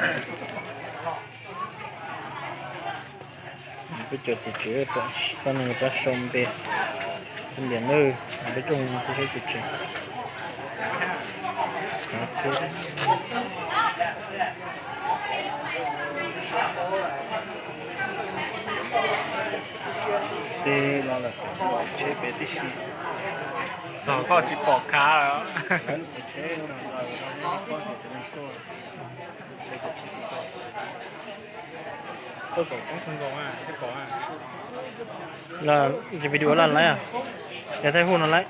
Peb cov txiv tsev poj niam rab sau npe, npias nawb, peb rooj txhua saib txiv tsev. Tej no los txiv tsev peb tib si. Txog koj tsis pom khav lawm. Los video laj laiv, yog thaij hu no laiv.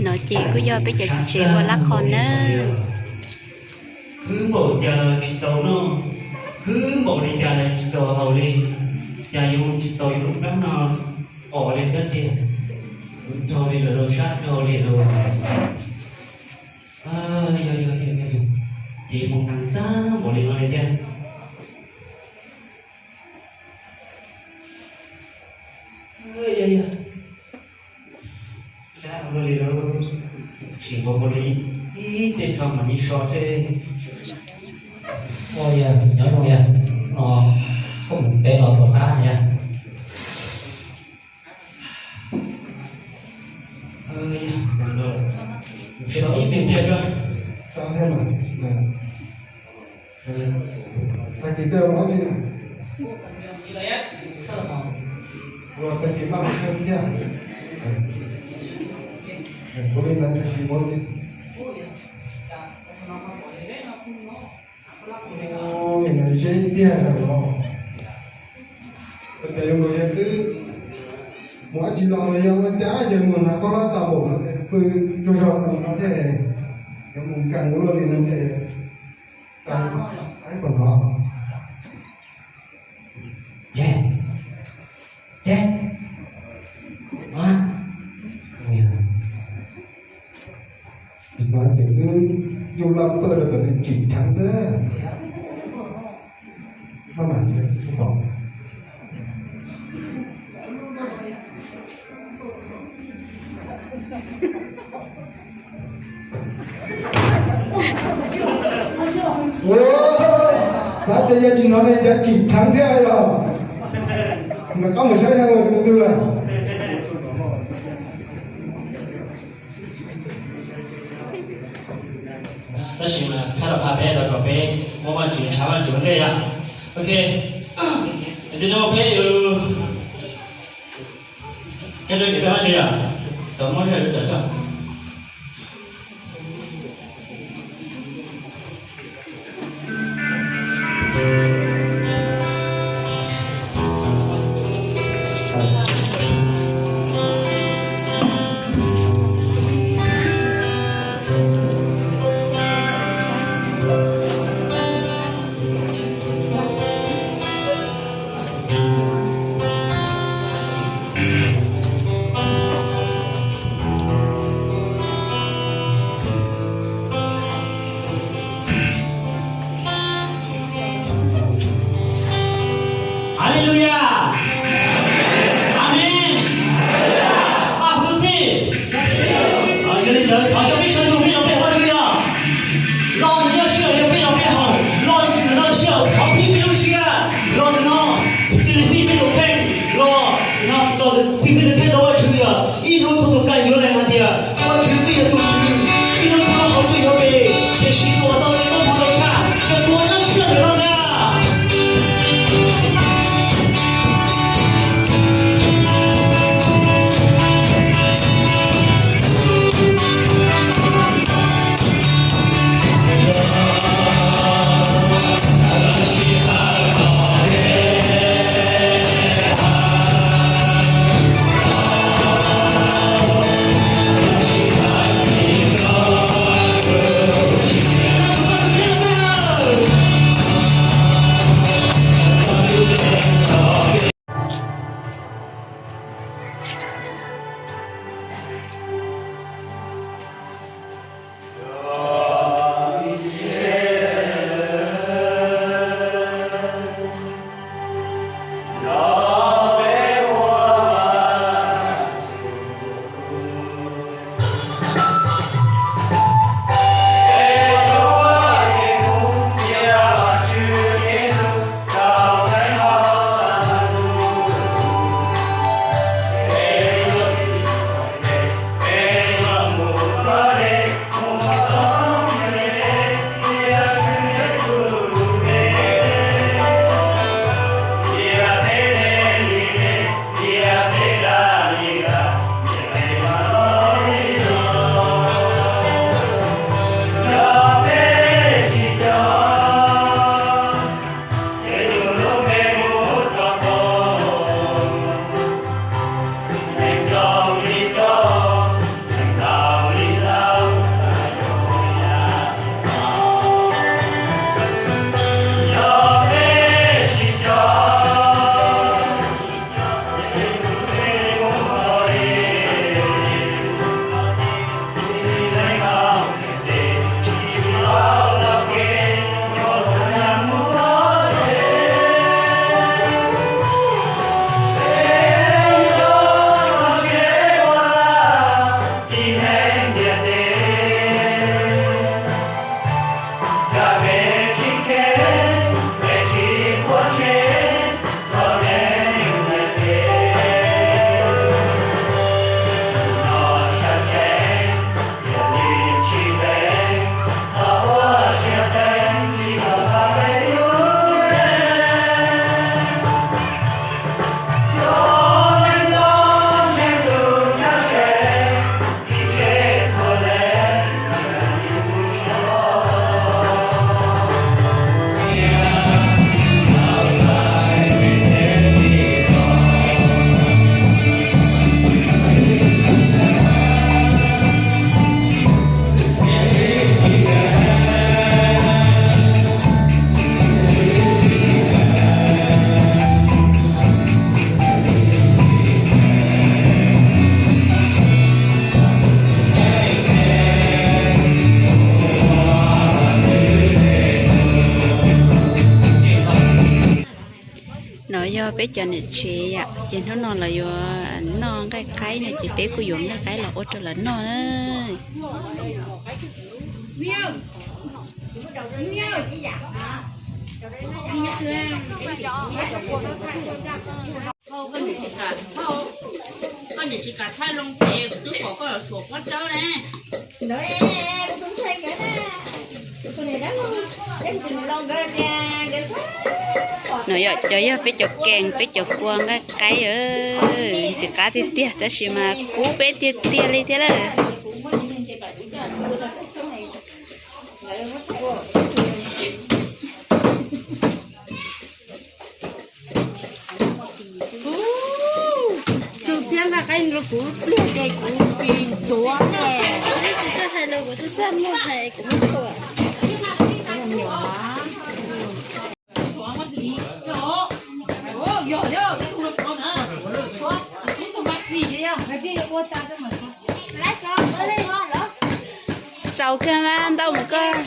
No ces kuj yog peb cov txiv tsev ua lab qho nawb. Khwv npaum cas tsis txaus noj, khwv npaum li cas tsis txaus haus li, cas yuav tsis txaus yuav lub plab no pom li thiab tiag. Kuv raug li lawm los sab raug li lawm. Yog yog yog, ces mus tag npaum li no li thiab. Yog yog, sab ua li lawm, sim nkaus ua li ib tej tsho mas nij so seb. Ua yog nyob zoo yog no, koj mus teb los rau qab yog. Ib me tiag. Tag kis tej ua tsi, ua tag kis maj mam thiab. Kuv li ntawd tag kis ua tsi. Nim no ze tiag lawm os. Ua cas yuav nkaus yog twb mus dab tsi los los yog ua cas ces mus hnav khaub hlab tau npaum no pw tsaug zog no thiab, yuav mus nkees ua luaj li no thiab. Ces, ces, no ces wb yuj laj pawg rau kom nws tsim dheev xwb. Maj mam, xav tias yog tsis hnov li cas tsim dheev thiab los. Nram qab mus saib seb ua tus twg lawm. Tab sis mas thab los pha peb rau kom peb muab Vajtswv ntshav Vajtswv ua ntej yom. Ok, tig no peb Rau ces peb hab tsi yom, tau muab sij hawm rau cov tso. Haleluya. Amees. Paj Hwm Xwm. Yog li ntawd thov cov peb sawv ntsug peb yuav pe hauv Tswv Yog. Los ntawm no sij hawm yog peb los pe hauv, los ntawm no sij hawm thov phim peb lub siab, los ntawm no cia li phim peb tus kheej, los ntawm no los phim peb tus kheej rau Vajtswv. Yog ib hnub txhua tus kawg yuav lees hais tias Vajtswv twb yog tus Tswv, ib hnub txhua tus twb yuav pe, tiam sis tus uas tau txais koob hmoov tau tshaj yog tus uas nyob tshiab ntawm no ntag. No yog peb cov niam tsev yom, ces hnub no lawv yuav noj nqaij qaib no ces peb kuj yuav nqaij qaib los ua rau lawv noj na. Koj niam tsis kam thaij zoo ces twb pom koj los suam pob tsawb ne. Ntawd, kuv tus ntxhais nkawd na, kuv tus niam dab laug, dab laug nkawd tias nkawd xav pom No yog cov, yog peb cov kees, peb cov kua nqaij qaib, ntxim qab tiag tiag, tab sis mas kub peb tiag tiag li thiab lawm. Tus thiab nqaij qaib nrog kuv pliag ces kuv tsis tuav. Tsis txawj hais los kuv txawj txawj muag hais kuv muab tuav. Txaus kawg mas ntau mus koj.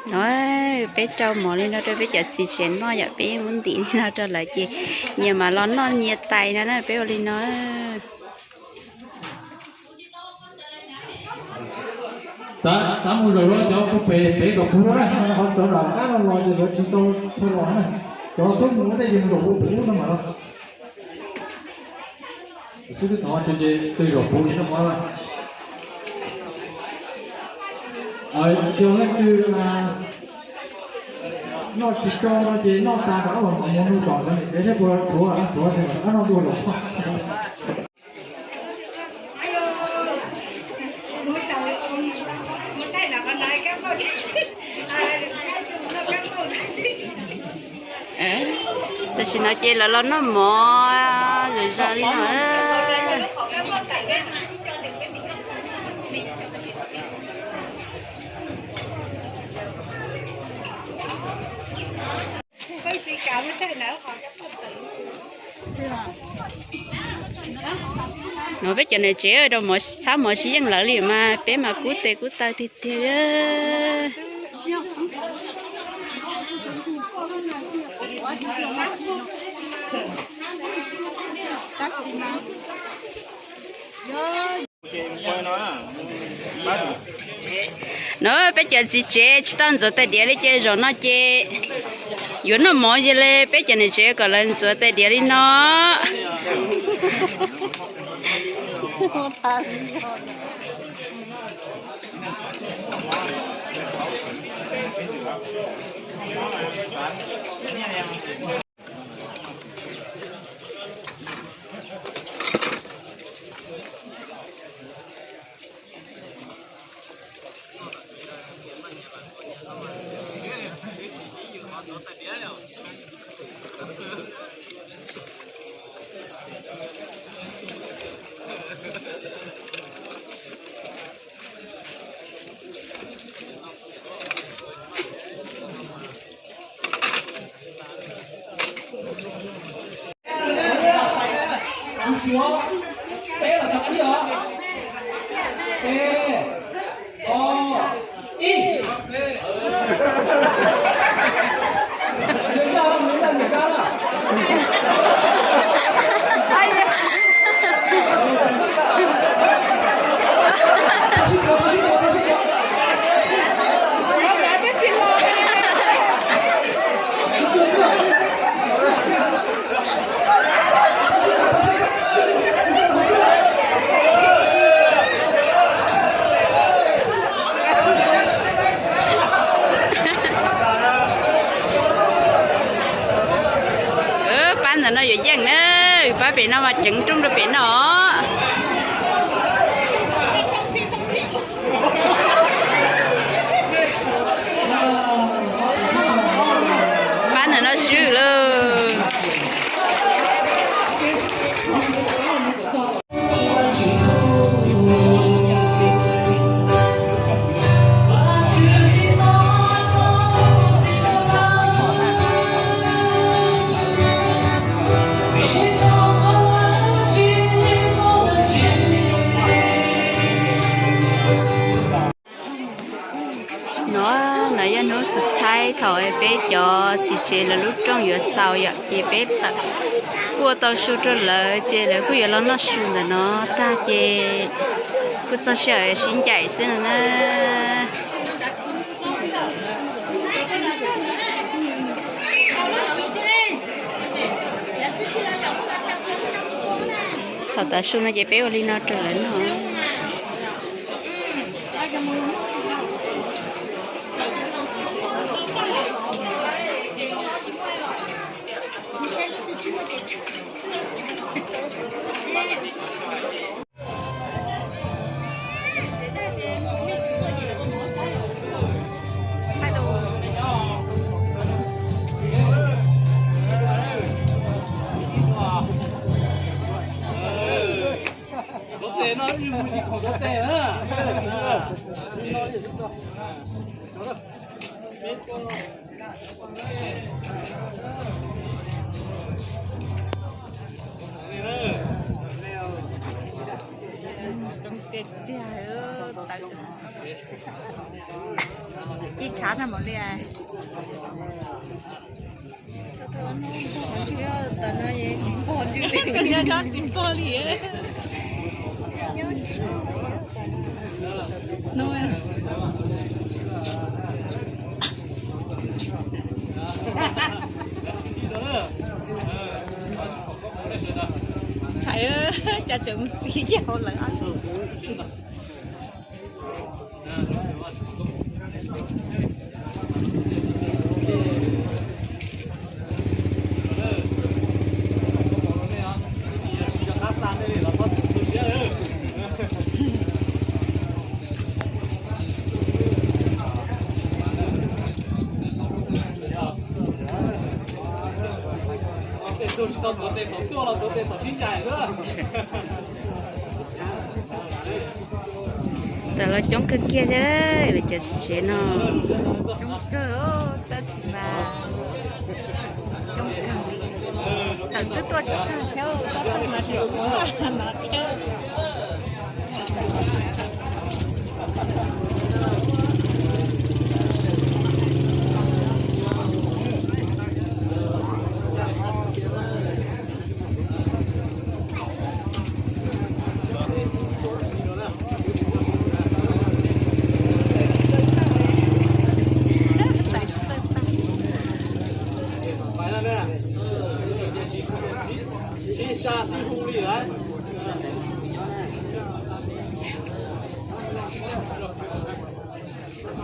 No peb rau mov li no rau peb cov txiv tsev noj yom, peb muab ntim li no rau lawv ces nyias mam los noj nyias tais no na, peb ua li no. Xav mus zaum rau cov pem pem kom puv na, qhov cov nram qab no los ces lawv tsis tau txhua los na. Cov xub mus ua ntej ces mus zaum puv puv no mas no. Xub twb tod ces twb zaum puv li no mov. Yog leej twg noj tsis tau no ces noj tas rau ob los mus mus tom no, kev seb puas thuav, thuav ces ab noj dua los. Tam sim no ces lawv los noj mov zom zaws li no. No peb cov niam tsev rau mov, txhab mov sib yeej lawv li mas peb mas kub tes kub taw tiag tiag. No peb cov txiv tsev tsis tau ntxuav tais diav li ces zaum no ces yuav noj mov yog li peb cov niam tsev kom lawv ntxuav tais diav li no. Thaum peb cov txiv tsev lawv lub rooj yuav xaus yom, ces peb tawm kuaj tau su rau lawv, ces lawv kuj yuav los noj su ntawm no tag, ces kuj txog sij hawm sib ncaim xwb no na. Thaum tav su no ces peb ua li no rau lawv noj. Coob tiag tiag, tawm ib tshav tag npaum li. Nyob tsis pog li. Ntxhais, cas tseem mus txiv yau lawm. Tej tug tsis tau tuav tes thaum tuaj los tuav tes thaum sib ncaim xwb. Tawm los coob kawg kiag thiab, lawv cov txiv tsev no. Coob kawg, tab sis mas coob kawg li. Tawm twb tuaj tsis tag thiab, tab tag mas tsis ua no thiab. Sib sa sib hu li lawm.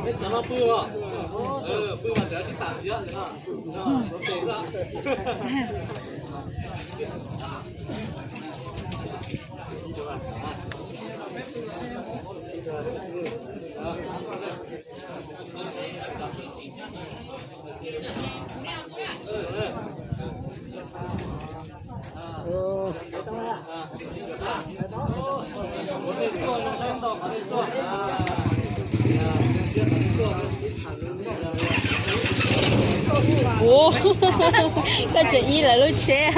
Cov no pw, pw mas cov sib tham thiab. Ua, koj tseem ib lawv lub tsheb.